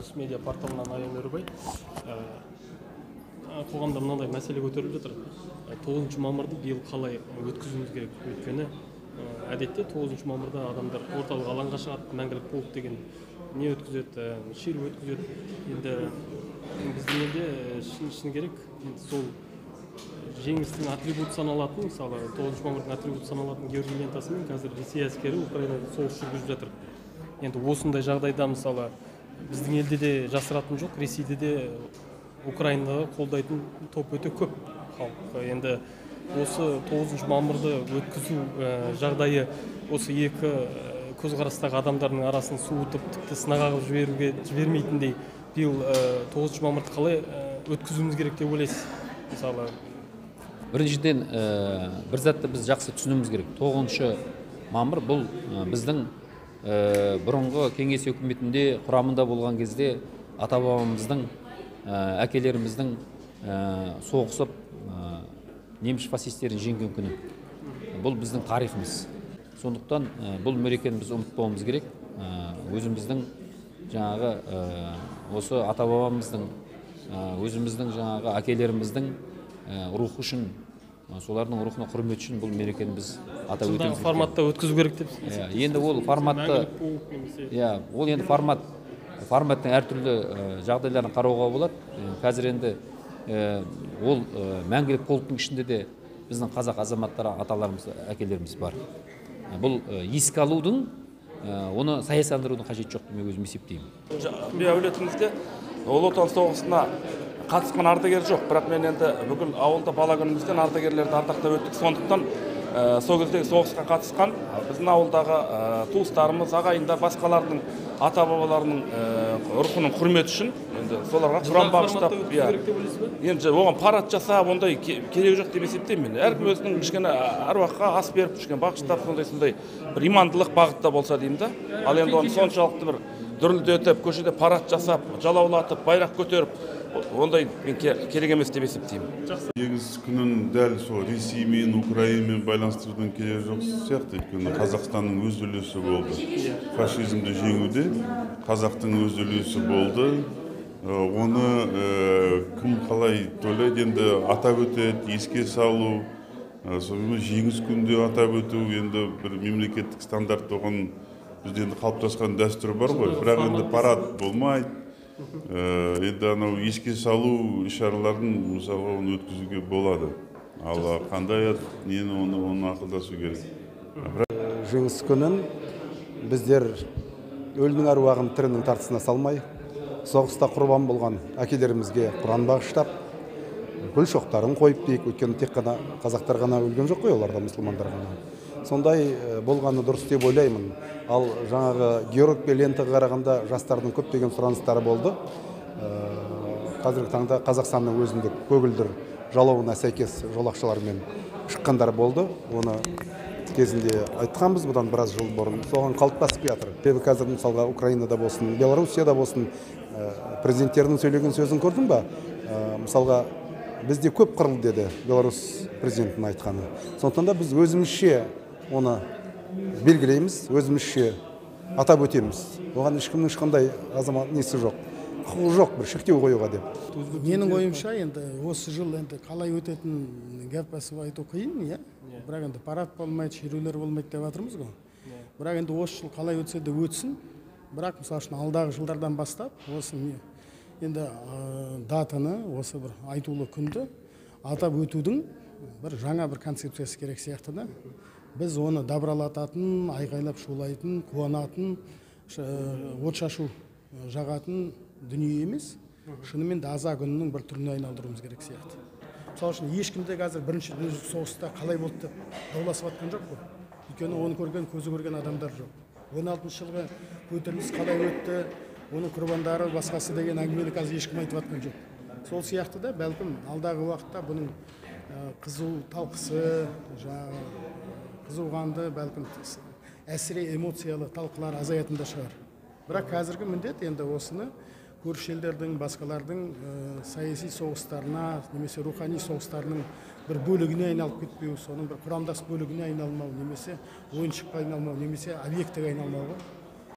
Ұлыс медиа порталынан Аян Өрібай. Қоғамда мынандай мәселе көтеріліп жатыр. 9 мамырды биыл қалай өткізуіміз керек? Өйткені әдетте 9 мамырда адамдар орталық алаңға шығады, мәңгілік полк деген не өткізеді, шеру өткізеді. Енді біздің елде шын керек, енді сол жеңістің атрибуты саналатын, мысалы 9 мамырдың атрибуты саналатын Георгий лентасымен қазір Ресей әскері Украинада соғыс жүргізіп жатыр. Енді осындай жағдайда мысалы біздің елде де жасыратын жоқ, Ресейде де Украинада қолдайтын топ өте көп халық. Енді осы 9 мамырды өткізу жағдайы осы екі көзқарастағы адамдардың арасын суытып, тіпті сынақ қағып жібермейтіндей биыл 9 мамырды қалай өткізуіміз керек деп ойлайсыз? Мысалы, біріншіден, бір затты біз жақсы түсінуіміз керек. 9 мамыр бұл біздің бұрынғы кеңес өкіметінде құрамында болған кезде ата-бабамыздың, әкелеріміздің соғысып неміс фашистерін жеңген күні. Бұл біздің тарихымыз. Сондықтан бұл мерекені біз ұмытпауымыз керек. Өзіміздің жаңағы осы ата-бабамыздың, өзіміздің жаңағы әкелеріміздің рухы үшін, солардың рухына құрмет үшін бұл мерекені біз атап өтуіміз керек. Форматта өткізу керек деп. Енді ол форматты, иә, ол енді форматтың әртүрлі жағдайларын қарауға болады. Қазір енді ол мәңгілік полктың ішінде де біздің қазақ азаматтары, аталарымыз, әкелеріміз бар. Бұл еске алудың, оны саясаттандырудың қажеті жоқ деп мен өзім есептеймін. Мен әулетімізде Ұлы Отан соғысына қатысқан ардагер жоқ, бірақ мен енді бүкіл ауылда бала күнімізден ардагерлерді ардақтап өттік. Сондықтан сол кездегі соғысқа қатысқан біздің ауылдағы туыстарымыз, ағайындар, басқалардың ата-бабаларының рухының құрметі үшін енді соларға құран бағыштап, енді оған парад жасап, ондай керегі жоқ деп есептеймін мен. Әркім өзінің кішкене әруаққа ас беріп, кішкене бағыштап, сондай бір имандылық бағытта болса деймін да. Ал енді оны соншалықты бір дүрілдетіп, көшеде парад жасап, жалаулатып, байрақ көтеріп, ондай мен керек емес деп есептеймін. Жеңіс күнін дәл сол Ресеймен, Украинамен байланыстырудың керегі жоқ сияқты. Өйткені Қазақстанның өз үлесі болды. Фашизмді жеңуде қазақтың өз үлесі болды. Оны кім қалай тойлайды, енді атап өтеді, еске салу, сонымен жеңіс күнінде атап өту, енді бір мемлекеттік стандарт оған бізде енді қалыптасқан дәстүр бар ғой. Бірақ енді парад болмайды. Енді анау еске салу іс-шараларын мысалға оны өткізуге болады. Ал қандай нені оны ақылдасу керек. Жеңіс күнін біздер өлінің әруағын тірінің тартысына салмай, соғыста құрбан болған әкелерімізге құран бағыштап, гүл шоқтарын қойып дейік. Өйткені тек қана қазақтар ғана өлген жоқ қой, олар да мұсылмандар ғана. Сондай болғаны дұрыс деп ойлаймын. Ал жаңағы Георг лентаға қарағанда жастардың көптеген сұраныстары болды. Қазіргі таңда Қазақстанның өзіндік көгілдір жалауына сәйкес жолақшылармен шыққандар болды. Оны кезінде айтқанбыз, бұдан біраз жыл бұрын. Соған қалыптасып келе жатыр. Себебі қазір мысалға Украинада болсын, Белоруссияда болсын, президенттерінің сөйлеген сөзін көрдің ба? Мысалға бізде көп қырылды деді Беларусь президентінің айтқаны. Сондықтан да біз өзімізше оны белгілейміз, өзімізше атап өтеміз. Оған ешкімнің ешқандай азамат несі жоқ, құқығы жоқ бір шектеу қоюға деп. Менің ойымша, енді осы жыл енді қалай өтетінін гәп басып айту қиын, иә? Бірақ енді парад болмайды, шерулер болмайды деп жатырмыз ғой. Бірақ енді осы жыл қалай өтсе де өтсін. Бірақ мысалы үшін алдағы жылдардан бастап осы енді датаны, осы бір айтулы күнді атап өтудің бір жаңа бір концепциясы керек сияқты да. Біз оны дабыралататын, айғайлап шулайтын, қуанатын, от шашу жағатын дүние емес, шынымен де аза күнінің бір түріне айналдыруымыз керек сияқты. Мысалы үшін ешкім де қазір бірінші дүниежүзілік соғыста қалай болды деп дауласып жатқан жоқ қой. Өйткені оны көрген, көзі көрген адамдар жоқ. 16 жылғы көтеріліс қалай өтті, оның құрбандары басқасы деген әңгімені қазір ешкім айтып жатқан жоқ. Сол сияқты да бәлкім алдағы уақытта бұның қызу талқысы, жаңағы қызуғанды, бәлкім әсіре эмоциялы талқылар азаятын да шығар. Бірақ қазіргі міндет енді осыны көрші елдердің, басқалардың саяси соғыстарына немесе рухани соғыстарының бір бөлігіне айналып кетпеу, соның бір құрамдас бөлігіне айналмау, немесе ойыншыққа айналмау, немесе объектіге айналмауға